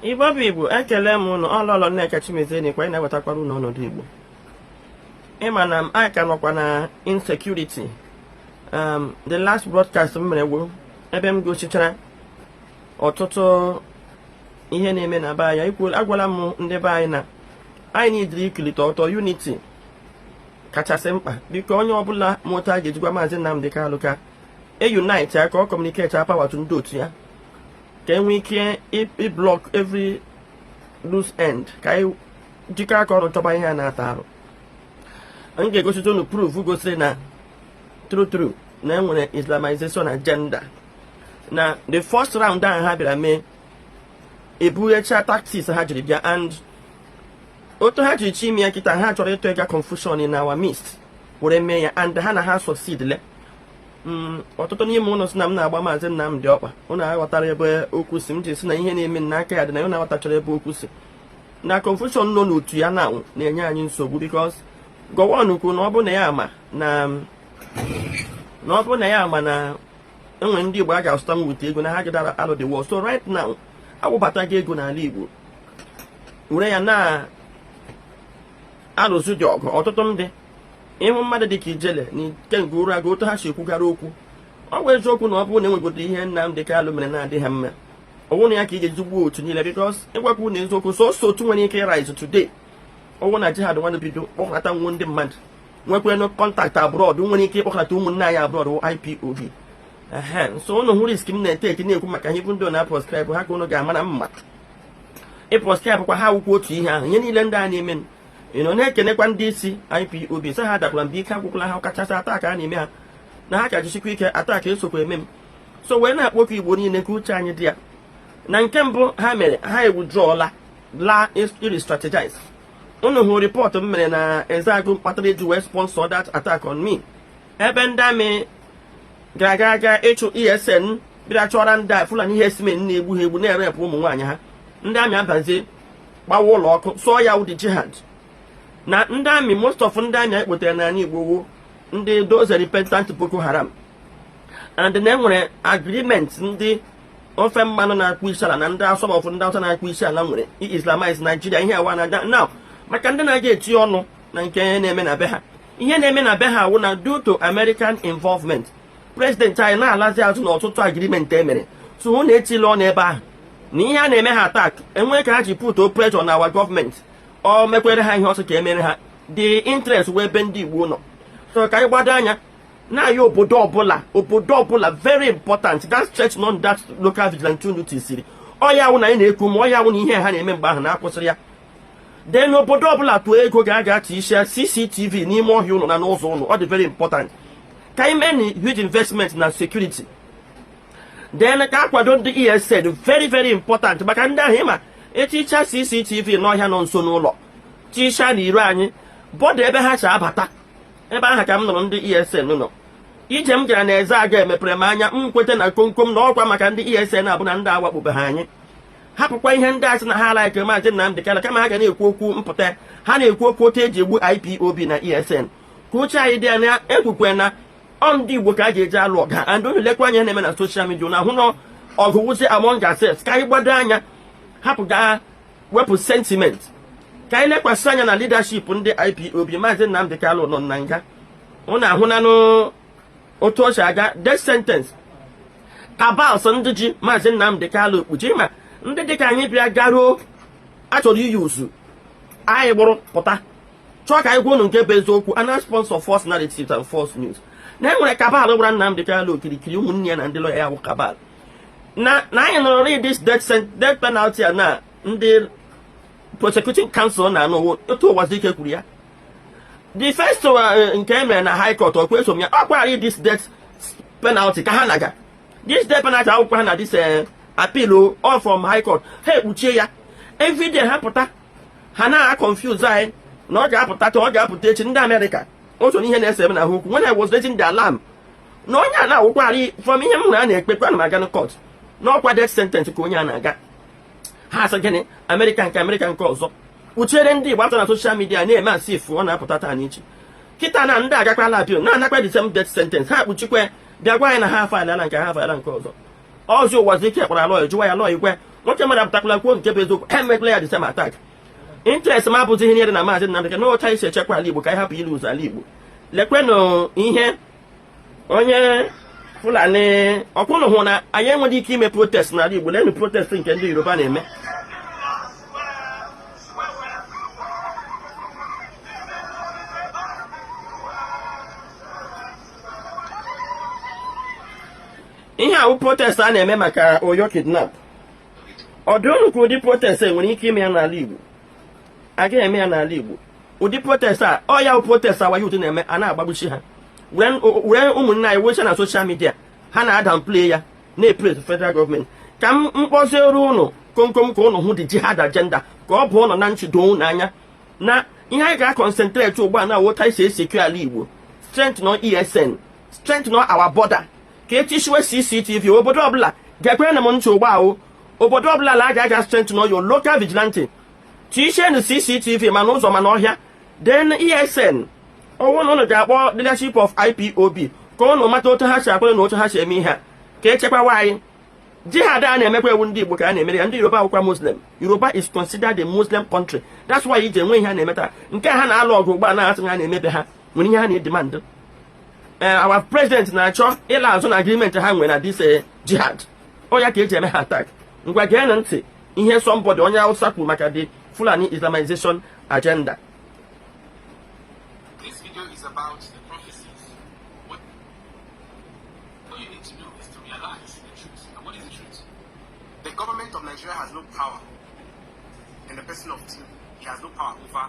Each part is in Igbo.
Igbo bụ Igbo, ekele m ụnụ. Ọlọlọ Nneka Chimezie kwa anyị na-ewetakwara ụnụ ọnọdụ Igbo. Ịma na m anyị ka nọkwa na insecurity. The last broadcast m mere bụ ebe m gosichara ọtụtụ ihe na-eme na be anyị. Ikwu agwala m ndị be anyị na anyị nidiri ikilite ọtọ. Unity kachasị mkpa. Biko, onye ọbụla mụta a ga-ejikwa Maazị Nnamdi Kanu ka e unite ya, ka ọ communicate power to ndị otu ya, ka e nwee ike ịblock every loose end, ka anyị jikọ aka ọrụ chọba ihe a na-ata arụ. Anyị ga-egosite unu proof gosiri na true true na enwere Islamization agenda. Na the first round ahụ ha bịara mee, ebughecha tactics ha jiri bịa and otu ha jiri chi ime ya. Kịta ha chọrọ ịtụ ịga confusion in our midst were mee ya, and ha na ha succeed le. Ọtụtụ n'ime ụnụ sị na m na-agba Maazị Nnamdi ọkpa. Ụnụ aghọtara ebe okwu si. M ji si na ihe na-eme n'aka ya dị na ya. Ụnụ aghọtachara ebe okwu si na confusion nọ n'otu ya na na-enye anyị nsogbu, because Gowon kwuru na ọ bụ na ya ama na ọ bụ na ya ama na enwere ndị Igbo a ga-azụta nwute ego na ha gidara alụ the war. So right now, awụbatago ego n'ala Igbo were ya na alụzụ dị ọgụ. Ọtụtụ ndị ịhụ mmadụ dịka Ijele na Ikenga Uru Agụ, otu ha si ekwugara okwu, ọ bụ eziokwu na ọ bụrụ na enwegodo ihe Nnamdi Kanu mere na-adịghị mma, ọ bụrụ na ya ka ị ga-eji gbuo otu niile, because ịgwakwu na eziokwu, sọsọ otu nwere ike rise today, ọwụ na jihad nwanne bido kpọkọnata nwo ndị mmadụ nwekwanụ contact abroad, nwere ike ịkpọkọnata ụmụnne anyị abroad, IPOB. Ehe, so ụnụ hụ risk m na-eteki na-ekwu maka ihe ndị na proscribe ha, ka ụnụ ga-ama na mma ịproscribe kwa ha wukwu otu ihe ahụ. Ihe niile ndị a na-eme ị nọ na-ekenekwa ndị isi IPOB, sị ha dakwara mgbe ike agwụkwala ha, kachasị attack a na-eme ha, na ha ka jisikwa ike attack esokwa eme m. So wee na-akpọkọ Igbo niile ka uche anyị dị ya. Na nke mbụ ha mere, ha ewithdrawla la i-restrategize. Unu hụ report m mere na Ezeagụ kpatara eji wee sponsor that attack on me, ebe ndị amị gara aga aga ịchụ ESN bịara chọrọ ndị a Fulani herdsmen na-egbu ha egbu, na-erepụ ụmụ nwaanyị ha. Ndị amị abazie gbawa ụlọ ọkụ, sụọ ya ụdị jihad na ndị amị. Most of ndị amị anyị kpotere n'ala Igbo wo ndị those repentant Boko Haram, and na enwere agreement ndị ofe mmanụ na-akpụ isi ala na ndị asọmọfụ ndị Hausa na-akpụ isi ala nwere islamize Nigeria. Ihe awa na now maka ndị na-aga eti ọnụ na nke na-eme na be ha. Ihe na-eme na be ha wụ na due to American involvement, president anyị na-alazi azụ n'ọtụtụ agreement e mere. So hụ na etila ọnụ ebe ahụ na ihe a na-eme ha attack, enwee ka ha ji put pressure na our government, ọ mekwere ha ihe ọsọ ka emere ha. The interest wee ebe ndị Igbo nọ. So ka anyị gbado anya na-ayọ obodo ọbụla, obodo ọbụla, very important that church non that local vigilante unit siri ọya wụ na anyị na-ekwu ma ọya wụ na ihe ha na-eme mgbe ahụ na-akwụsịrị ya. Then obodo ọbụla tụọ ego ga-aga tishia CCTV n'ime ọhịa ụlọ na n'ụzọ ụlọ. Ọ dị very important ka anyị mee na huge investment na security. Then ka akwado ndị ESN, very very important, maka ndị ahụ. Ịma eticha CCTV n'ọhịa nọ nso n'ụlọ, tisha na iro anyị bọdụ ebe ha si abata, ebe ahụ ka m nụrụ ndị ESN nọ. Ije m gara na eze aga emepere m anya, m kweta na komkom na ọkwa maka ndị ESN abụ na ndị awakpobe ha. Anyị hapụkwa ihe ndị a sị na ha like Maazị Nnamdị Kanu, kama ha ga na-ekwu okwu mpụta, ha na-ekwu okwu otu eji egbu IPOB na ESN. Ka uche anyị dị ya na ekwukwe na ọ ndị Igbo ka a ga-eji alụ ọga. And unu lekwa anya na-eme na social media na ahụ na ọgụ wụzi among ourselves. Ka anyị gbado anya, hapụ gaa wepụ sentiment, ka anyị lekwasị anya na leadership ndị IPOB. Maazị Nnamdị Kanu nọ na nga, unu ahụnanụ otu o si aga, death sentence. Cabals ndị ji Maazị Nnamdị Kanu okpuchi ma ndị dịka anyị bịa garuo achọrọ iyi uzu anyị gbụrụ pụta chọọ ka anyị gwa unu nke bụ eziokwu. A na sponsor false narratives and false news na enwere cabal gbara Nnamdị Kanu okirikiri. Ụmụnne ya na ndị lọya ya bụ cabal na anyị nọrọ read this death penalty a na ndị prosecuting counsel na-anụ otu Ụwazike kwuru ya. The first nke e mere na high court, ọkwa eso m ya, ọkwari this death penalty ka ha naga. This death penalty akwụkwọ ha na this appeal all from high court, ha ekpuchie ya. Everyday ha pụta, ha na confuse anyị na ọ ga-apụta taa, ọ ga-apụta echi. Ndị Amerịka otu n'ihe na-ese ebe na ha okwu. When I was raising the alarm na onye a na-awụkwarị from ihe m hụrụ a na-ekpekwa na m aga na court n'ọkwa death sentence ka onye a na-aga, ha asị gịnị? Amerịka nke Amerịka nke ọzọ kpuchiere ndị Igbo apụta na social media na-eme asị ifu ọ na-apụta taa n'ichi kịta na ndị agakwala appeal na-anakwa the same death sentence. Ha kpuchikwa, bịa gwa anyị na ha file nke ha file nke ọzọ. Ọzọ Ụwazike kpara lọya, jụwa ya lọya ikwe Nwoke mmadụ apụtakwala kwuo nke bụ eziokwu, ha emekwala ya the same attack. Interest m abụzi ihe niile na Maazị Nnamdị Kanu otu anyị si echekwa ala Igbo ka anyị hapụ ilu ụzọ ala Igbo. Lekwenụ ihe onye Fulani ọkwụnụ hụ na anyị enweghị ike ime protest n'ala Igbo. Leenụ protest nke ndị Yoruba na-eme. Ihe awụ protest a na-eme maka Oyo kidnap. Ọ dị unu ka ụdị protest a nwere ike ime ya n'ala Igbo? Agaghị eme ya n'ala Igbo ụdị protest a. Ọ ya protest our youth na-eme, a na-agbagbuchi ha, were ụmụnne anyị wecha na social media, ha na-ada play ya na-epraise federal government. Ka m mkpọziere ụnụ komkom ka ụnụ hụ the jihad agenda, ka ọ bụ ụnụ na nchido ụnụ anya na ihe anyị ga-aconcentrate ugbu a na wota isi esecure ala Igbo, strengthen ESN, strengthen our border, ka etishiwe CCTV obodo ọbụla. Gekwere na m ntị ugbu ahụ, obodo ọbụla la aga aga strengthen your local vigilante, tichenu CCTV ma n'ụzọ ma n'ọhịa, then ESN. Ọnwụ na ụnụ ga-akpọ leadership of IPOB ka ụnụ mata otu ha si akwere na otu ha si eme ihe a, ka echekwawa anyị. Jihad a na-emekwa ewu ndị Igbo ka a na-emere ya. Ndị Yoruba akwụkwa Muslim. Yoruba is considered a Muslim country. That's why iji enwe ihe a na-eme taa nke ha na-alụ ọgụ ugbu a na-asị ha na-emebe ha nwere ihe ha na-edemand. Our president na-achọ ịla azụ na agreement ha nwere na this jihad. Ọ ya ka eji eme ha attack. Ngwa, gee na ntị ihe somebody onye Hausa kwuru maka the Fulani Islamization agenda. This video is about the prophecies. What you need to do is to realize the truth. And what is the truth? The government of Nigeria has no power. In the person of Tinubu, he has no power over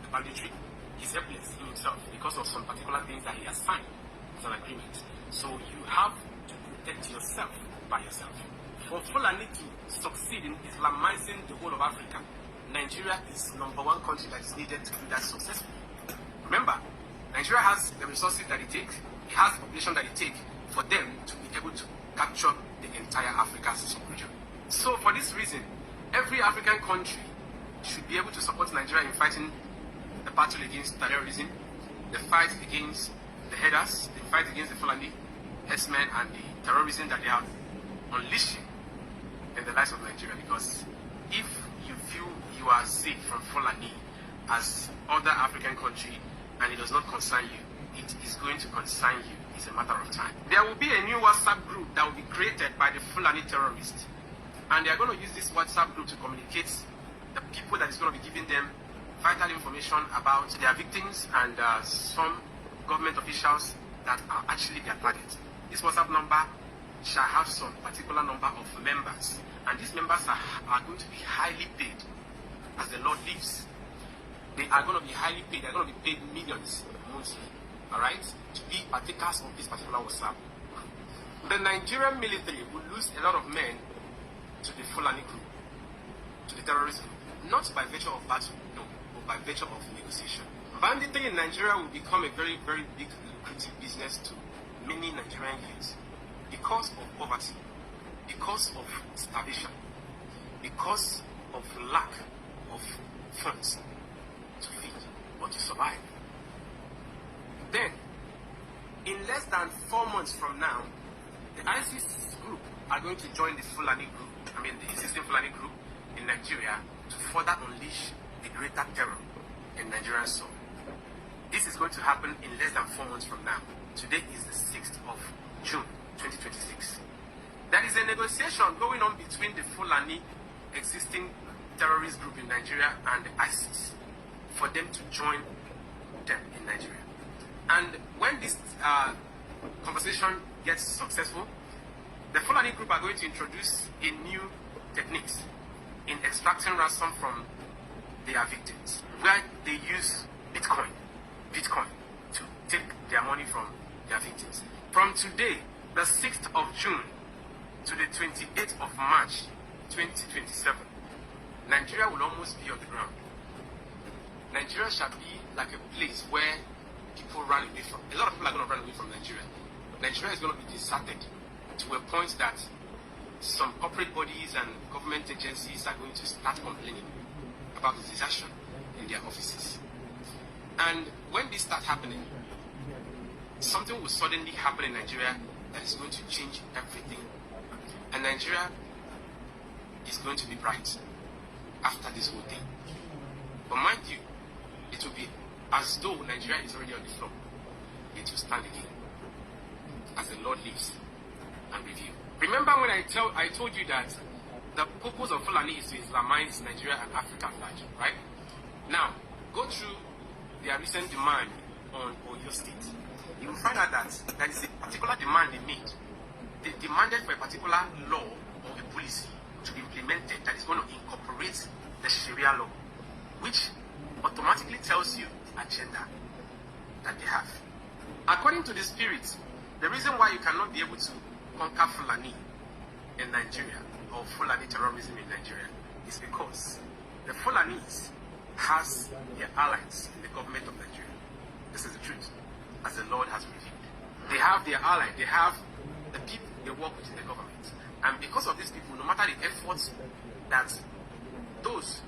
the banditry. He's helpless in himself because of some particular things that he has signed as an agreement. So you have to protect yourself by yourself. For Fulani to succeed in Islamizing the whole of Africa, Nigeria is number one country that is needed to do that successfully. Remember, Nigeria has the resources that it takes, it has the population that it takes for them to be able to capture the entire Africa sub-region. So for this reason, every African country should be able to support Nigeria in fighting the battle against terrorism, the fight against the herders, the fight against the Fulani herdsmen and the terrorism that they are unleashing in the lives of Nigeria. Because if you feel you are safe from Fulani as other African country and it does not concern you, it is going to concern you. It's a matter of time. There will be a new WhatsApp group that will be created by the Fulani terrorists. And they are going to use this WhatsApp group to communicate the people that is going to be giving them vital information about their victims and some government officials that are actually their target. This WhatsApp number shall have some particular number of members, and these members are going to be highly paid as the Lord lives. They are going to be highly paid. They're going to be paid millions monthly, all right, to be partakers of this particular WhatsApp group. The Nigerian military will lose a lot of men to the Fulani group, to the terrorist group, not by virtue of battle, no, but by virtue of negotiation. Banditry in Nigeria will become a very, very big lucrative business to many Nigerian youths because of poverty, because of starvation, because of lack of funds to feed or to survive. Then, in less than 4 months from now, the ISIS group are going to join the Fulani group, I mean the existing Fulani group in Nigeria, to further unleash the greater terror in Nigerian soil. This is going to happen in less than 4 months from now. Today is the 6th of June, 2026. There is a negotiation going on between the Fulani existing terrorist group in Nigeria and the ISIS for them to join them in Nigeria. And when this conversation gets successful, the Fulani group are going to introduce a new techniques in extracting ransom from their victims, where they use Bitcoin to take their money from their victims. From today, the 6th of June, to the 28th of March, 2027, Nigeria will almost be on the ground. Nigeria shall be like a place where people run away from. A lot of people are going to run away from Nigeria. Nigeria is going to be deserted to a point that some corporate bodies and government agencies are going to start complaining about the desertion in their offices. And when this starts happening, something will suddenly happen in Nigeria that is going to change everything. And Nigeria is going to be bright after this whole thing. But mind you, it will be as though Nigeria is already on the floor. It will stand again as the Lord lives and reveal. Remember when I told you that the purpose of Fulani is to Islamize Nigeria and Africa at large, right? Now, go through their recent demand on Oyo State. You will find out that there is a particular demand they made. They demanded for a particular law or a policy to be implemented that is going to incorporate the Sharia law, which automatically tells you the agenda that they have. According to the spirit, the reason why you cannot be able to conquer Fulani in Nigeria or Fulani terrorism in Nigeria is because the Fulanis has their allies in the government of Nigeria. This is the truth, as the Lord has revealed. They have their ally, they have the people they work with in the government. And because of these people, no matter the efforts that those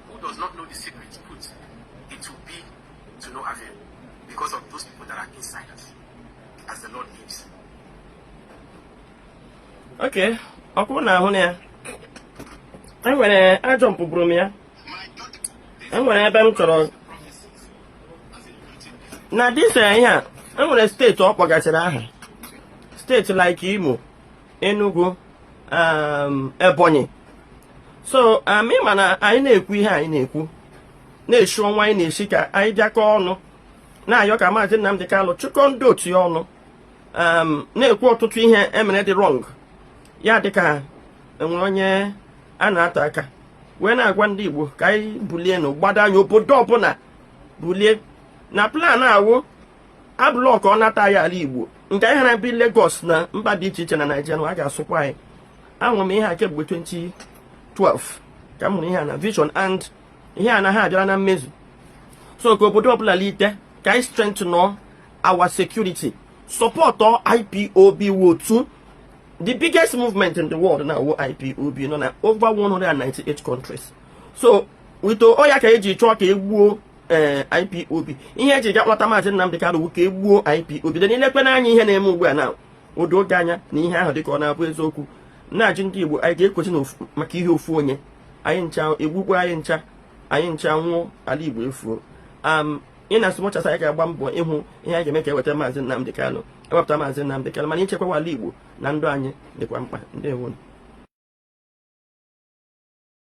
who does not know the secret put, it will be to no avail because of those people that are insiders, as the Lord lives. Okay, ọkwụ na ahụ na ya enwere ajọ mpụbụrụ m ya. Enwere ebe m chọrọ na dịsa ihe a. Enwere steeti ọ kpọgasịrị aha, steeti like Imo, Enugu, Ebonyi. So ịma na anyị na-ekwu ihe anyị na-ekwu, na-eshi ọnwa anyị na-eshi ka anyị bịakọ ọnụ na-ayọ ka Maazị Nnamdi Kanu chịkọọ ndị otu ya ọnụ, na-ekwu ọtụtụ ihe emere dị wrong ya, dịka enwere onye a na-ata aka wee na-agwa ndị Igbo ka anyị bulie na gbado anya obodo ọbụla bulie na plan awụ abụlọ ka ọ nata ya ala Igbo nke anyị hara bi Lagos na mba dị iche iche na Naịjirịa na a ga-asụkwa anyị. Ahụrụ m ihe a kemgbe 2012 ka m hụrụ ihe a na vision, and ihe a anaghị abịara na mmezu. So ka obodo ọbụla lite ka anyị strengthen our security, support IPOB. Wotu the biggest movement in the world now wo IPOB nọ na over 198 countries. So with ọ ya ka eji chọọ ka egbuo ee IPOB, ihe eji ga kpọta Maazị Nnamdị Kanụ ka egbuo IPOB dị n'ilekwe n'anya. Ihe na-eme ugbu a na odo oge anya na ihe ahụ dịka ọ na-abụ eziokwu na-ajụ ndị Igbo, anyị ga-ekwechi maka ihe ofu onye anyị ncha egbukpo anyị ncha, anyị ncha nwụọ, ala Igbo efuo. Ị na as much as anyị ga-agba mbọ ịhụ ihe anyị ga-eme ka eweta Maazị Nnamdị Kanụ, ewepụta Maazị Nnamdị Kanụ, mana ichekwawa ala Igbo na ndụ anyị dịkwa mkpa. Ndewo.